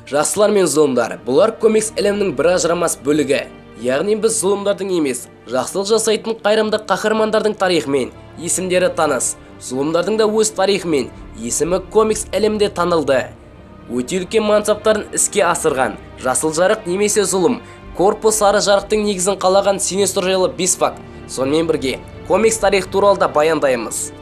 Жақсылар мен зұлымдар, бұлар комикс әлемінің бір ажырамас бөлігі. Яғни біз зұлымдардың емес, жақсылық жасайтын қайырымды қаһармандардың тарихымен есімдері таныс. Зұлымдардың да өз тарихымен есімі комикс әлемінде танылды. Өте үлкен мансаптарын іске асырған жасыл жарық немесе зұлым, корпус сары жарықтың негізін қалаған Синестро жайлы 5 факт. Сонымен бірге комикс тарих туралы да баяндаймыз.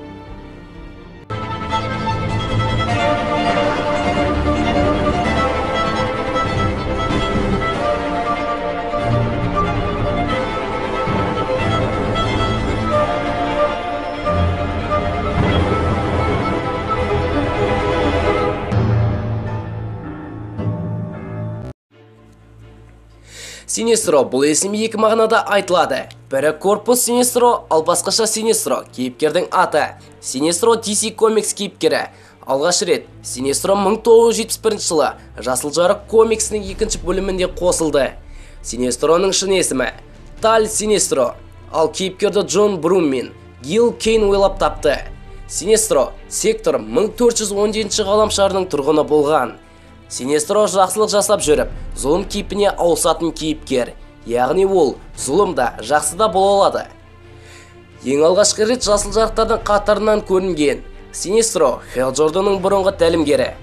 Синестро бұл есім екі мағынада айтылады. Бірі корпус Синестро, ал басқаша Синестро кейіпкердің аты. Синестро DC Comics кейіпкері. Алғаш рет Синестро 1971 жылы Жасыл жарық комиксінің екінші бөлімінде қосылды. Синестроның шын есімі Таль Синестро, ал кейіпкерді Джон Брум мен Гил Кейн ойлап тапты. Синестро сектор 1417 ғаламшарының тұрғыны болған. Синестро жақсылық жасап жүріп, зұлым кейпіне ауысатын кейіпкер. Яғни ол зұлым да, жақсы да бола алады. Ең алғашқы рет жасыл жарықтардың қатарынан көрінген Синестро Хелл Джорданның бұрынғы тәлімгері.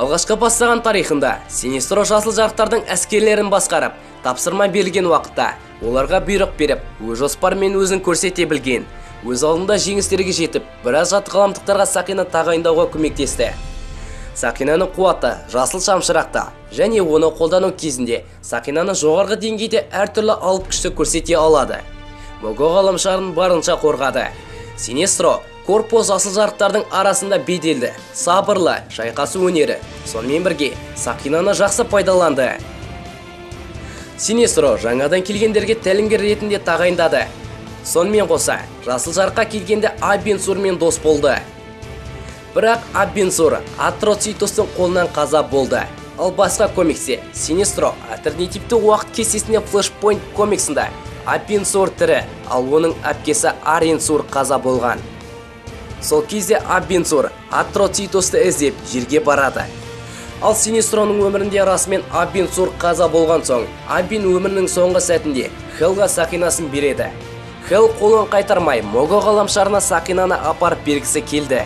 Алғашқы бастаған тарихында Синестро жасыл жарықтардың әскерлерін басқарып, тапсырма берілген уақытта оларға бұйрық беріп, өз жоспарымен өзін көрсете білген. Өз алдында жеңістерге жетіп, біраз жат ғаламдықтарға сақина тағайындауға көмектесті. Сақинаның қуаты жасыл шамшырақта және оны қолдану кезінде сақинаны жоғарғы деңгейде әртүрлі алып күшті көрсете алады. Мого ғаламшарын барынша қорғады. Синестро корпус жасыл жарықтардың арасында беделді, сабырлы, шайқасу өнері. Сонымен бірге сақинаны жақсы пайдаланды. Синестро жаңадан келгендерге тәлімгер ретінде тағайындады. Сонымен қоса, жасыл жарыққа келгенде Аббен Сурмен дос болды. Бірақ Аббен Сур Атроцитостың қолынан қаза болды. Ал басқа комиксте Синестро альтернативті уақыт кестесінде Flashpoint комиксында Аббен Сур тірі, ал оның әпкесі Арен Сур қаза болған. Сол кезде Аббен Сур Атроцитосты іздеп жерге барады. Ал Синестроның өмірінде расымен Аббен Сур қаза болған соң, Аббен өмірінің соңғы сәтінде Хелға сақинасын береді. Хел қолын қайтармай, Мого ғаламшарына сақинаны апарып бергісі келді.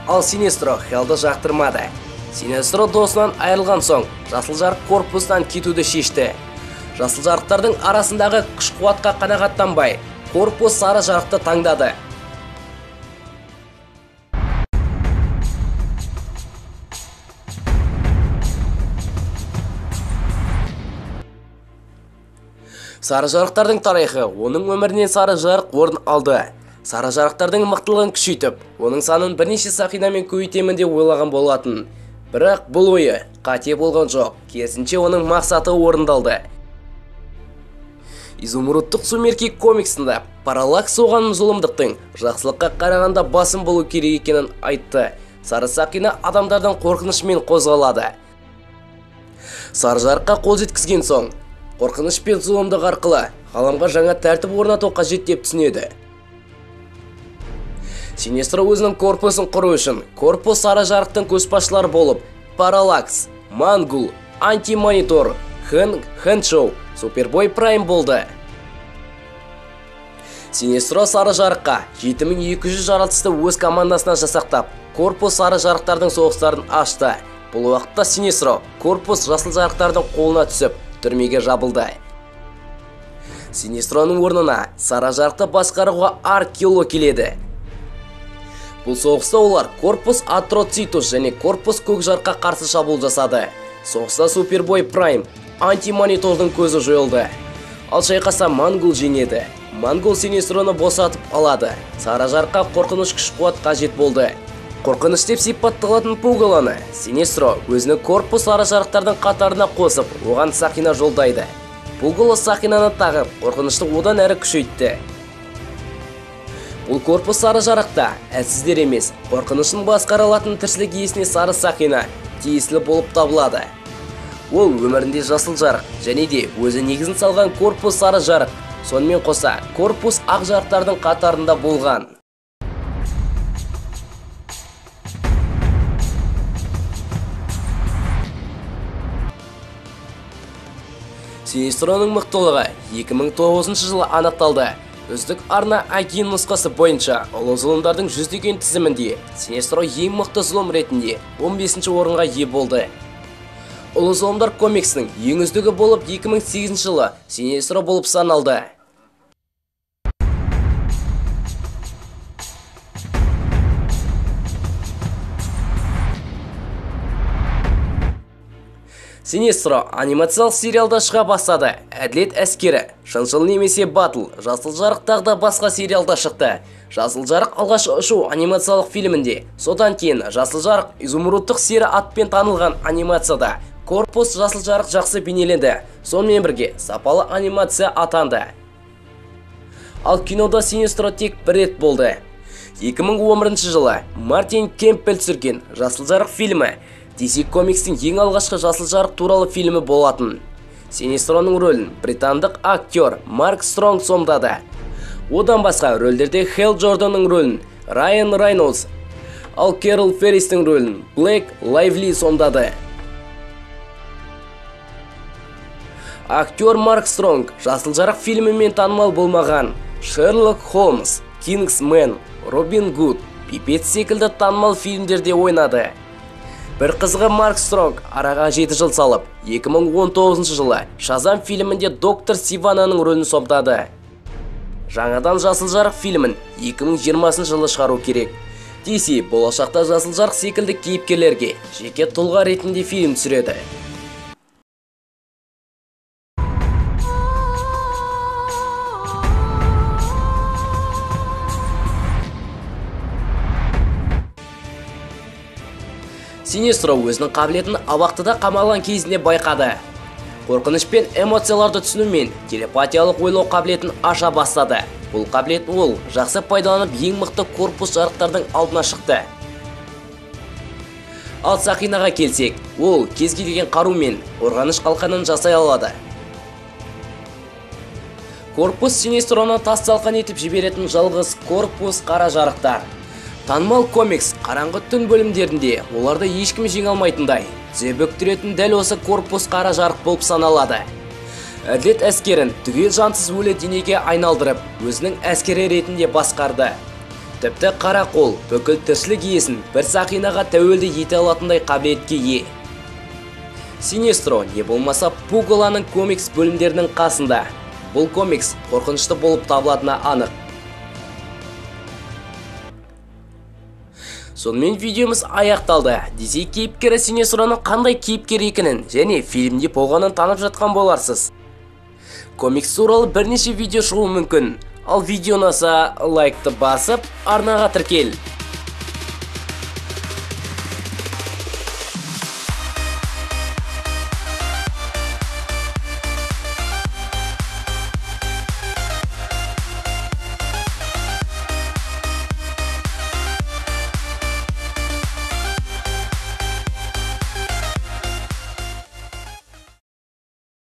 Ал Синестро Хелді жақтырмады. Синестро досынан айырылған соң, жасыл жарық корпусынан кетуді шешті. Жасыл жарықтардың арасындағы күш-қуатқа қанағаттанбай, корпус сары жарықты таңдады. Сары жарықтардың тарихы оның өмірінен сары жарық орын алды. Сары жарықтардың мықтылығын күшейтіп, оның санын бірнеше сақинамен көбейтемін деп ойлаған болатын. Бірақ бұл ойы қате болған жоқ, керісінше оның мақсаты орындалды. Изумрудтық сумерки комиксында Параллакс оған зұлымдықтың жақсылыққа қарағанда басым болу керек екенін айтты. Сары сақина адамдардан қорқынышымен қозғалады. Сары жарыққа қол жеткізген соң, қорқыныш пен зұлымдық арқылы ғаламға жаңа тәртіп орнату қажет деп түсінеді. Синестро өзінің корпусын құру үшін корпус сары жарықтың көшбасшылары болып Параллакс, Мангул, Антимонитор, Хэншоу, Супербой Прайм болды. Синестро сары жарыққа 7200 жаратысты өз командасына жасақтап, корпус сары жарықтардың соғыстарын ашты. Бұл уақытта Синестро корпус жасыл жарықтардың қолына түсіп, түрмеге жабылды. Синестроның орнына сары жарықты басқаруға Аркело келеді. Бұл соғыста олар корпус Атроцитус және корпус көк жарыққа қарсы шабуыл жасады. Соғыста Супербой Прайм Антимонитордың көзі жойылды. Ал шайқаста Мангул жеңеді. Мангул Синестроны босатып алады. Сары жарыққа қорқыныш күш-қуат қажет болды. Қорқыныш деп сипатталатын Пугаланы Синестро өзінің корпус сары жарықтардың қатарына қосып, оған сақина жолдайды. Пугало сақинаны тағып, қорқынышты одан әрі күшейтті. Бұл корпус сары жарықта әлсіздер емес, қорқынышын басқара алатын тіршілік иесіне сары сақина тиесілі болып табылады. Ол өмірінде жасыл жарық және де өзі негізін салған корпус сары жарық Сонымен қоса, Корпус ақ жарықтардың қатарында болған. Синестроның мықтылығы 2009 жылы анықталды. Үздік арна агент нұсқасы бойынша ұлы зұлымдардың жүздеген тізімінде Синестро ең мықты зұлым ретінде 15-ші орынға ие болды. Ұлы зұлымдар комиксінің ең үздігі болып 2008 жылы Синестро болып саналды. Синестро анимациялық сериалда шыға бастады. Әділет әскері, Шыншыл немесе Батыл, Жасыл жарық тағы да басқа сериалда шықты. Жасыл жарық алғашқы ұшу анимациялық фильмінде, содан кейін Жасыл жарық изумрудтық сері атпен танылған анимацияда Корпус Жасыл жарық жақсы бейнеленді. Сонымен бірге сапалы анимация атанды. Ал кинода Синестро тек бір рет болды. 2011 жылы Мартин Кемпбелл түсірген Жасыл жарық фильмі DC комикстің ең алғашқы жасыл жарық туралы фильмі болатын. Синестроның рөлін британдық актер Марк Стронг сомдады. Одан басқа рөлдерде Хэл Джорданның рөлін Райан Рейнольдс, ал Кэрол Ферристің рөлін Блейк Лайвли сомдады. Актер Марк Стронг жасыл жарық фильмімен танымал болмаған. Шерлок Холмс, Кингсмен, Робин Гуд, Пипец секілді танымал фильмдерде ойнады. Бір қызығы, Марк Стронг араға 7 жыл салып, 2019 жылы Шазам фильмінде доктор Сивананың рөлін сомдады. Жаңадан Жасыл жарық фильмін 2020 жылы шығару керек. DC болашақта Жасыл жарық секілді кейіпкерлерге жеке тұлға ретінде фильм түсіреді. Синестро өзінің қабілетін абақтыда қамалған кезінде байқады. Қорқыныш пен эмоцияларды түсінумен телепатиялық ойлау қабілетін аша бастады. Бұл қабілетін ол жақсы пайдаланып, ең мықты корпус жарықтардың алдына шықты. Ал сақинаға келсек, ол кез келген қарумен қорғаныш қалқанын жасай алады. Корпус Синестроны тас талқан етіп жіберетін жалғыз корпус қара жарықтар. Танымал комикс қараңғы түн бөлімдерінде оларды ешкім жеңе алмайтындай тізе бүктіретін дәл осы корпус қара жарық болып саналады. Әділет әскерін түгел жансыз өлі денеге айналдырып, өзінің әскері ретінде басқарды. Тіпті қара қол бүкіл тіршілік иесін бір сақинаға тәуелді ете алатындай қабілетке ие. Синестро не болмаса Пугаланың комикс бөлімдерінің қасында. Бұл комикс қорқынышты болып табылатыны анық. Сонымен видеомыз аяқталды. DC кейіпкері Синестроның қандай кейіпкер екенін және фильмде болғанын танып жатқан боларсыз. Комикс туралы бірнеше видео шығуы мүмкін. Ал видео ұнаса лайкты басып, арнаға тіркел.